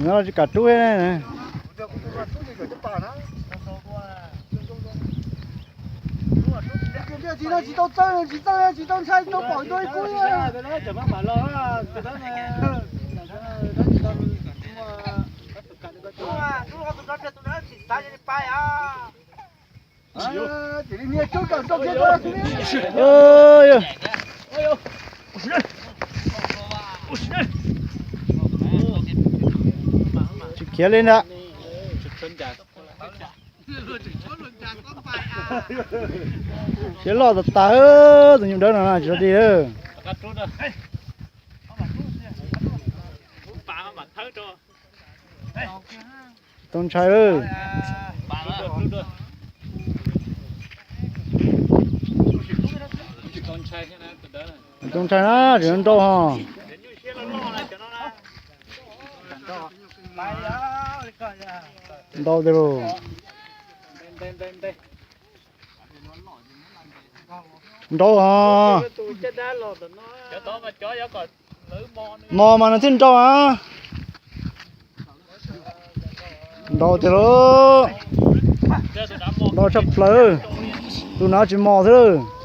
Nyob tsis kam rub. Tsis tau txawj, tsis tau ntshai, tsis tau pom tau ib kub. Tsis khiav li ntag. Khiav loj tas tas, tus nyuj dawb no tsis tau dig. Tau ntshai. Tau ntshai na, tseem nrau ho. Ntau tiag lauj. Nrau ho. Mos mas nws thiaj nrau a. Ntau tiag lauj. Ntau tshaj plaws. Tus nav tsis mos xwb.